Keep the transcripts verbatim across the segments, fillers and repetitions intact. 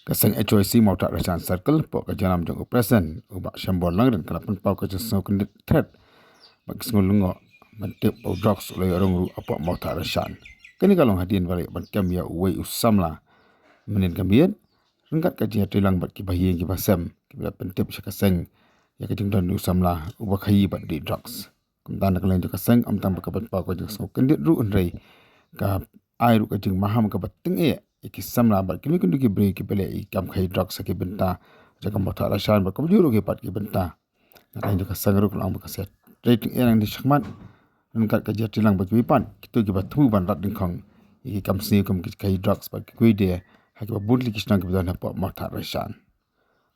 Ka seng H Y C Mawthadraishan Circle, hapoh ka jingïalam jong u President, u Bah Shembor Langrin, ka la pynpaw ka jingsngew kyndit thret bad ka sngew lyngngoh ban tip ba u drugs u la ïoh rung ruh hapoh Mawthadraishan. Kane ka long hadien ba la ïoh ban kem ïa uwei u samla mynhynnin ka miet, ryngkat ka jingïatreilang bad kiba ïing kiba sem, kiba la pyntip sha ka seng ïa ka jingdon u samla uba khaïi bad die drugs. Kumta na ka liang jong ka seng, ym tang ba ka pynpaw ka jingsngew kyndit ruh, hynrei ka ai ruh ka jingmaham kaba tyngeh ïa ki samla bad kino kino ki briew kiba leh ïa ki kam khaïi drugs ha ki bynta jong ka Mawthadraishan bad kumjuh ruh ki pat ki bynta. Na ka liang jong ka seng ruh ka la ong ba ka sa trei tyngeh nangne shakhmat ryngkat ka jingïatreilang bad kiwei pat kito kiba thmu ban rat dyngkhong ïa ki kam sniew kum ki khaïi drugs bad kiwei de ha kiba bun tylli ki shnong kiba don hapoh Mawthadraishan.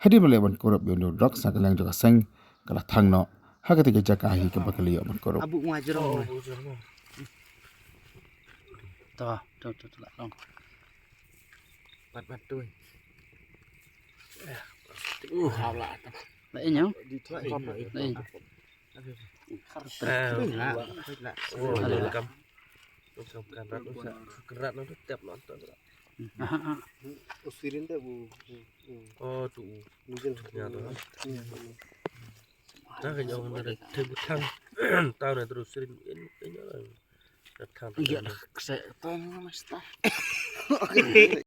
Hadien ba la ïoh ban kurup ïa une u drugs, na ka liang jong ka seng ka la thang noh ha katei ka jaka hi kaba ka la ïoh ban kurup. Abu ngwa jrong. To, to, to, to, la long. Pat, pat, tu. Uh, hau la. La ïa nyong. La ïa. La ïa. Ah, la, la. Oh, la kam. Kan rat, kan rat, kan rat, kan rat. Aha, aha. U sirin te u, u, u. Oh, tu u. Mungkin. Ya, tu. Nah, kan jauh dari tebutang. Tahu na terus sirin in, in, in. Datang. Iya, tak saya. Tahu nama sta.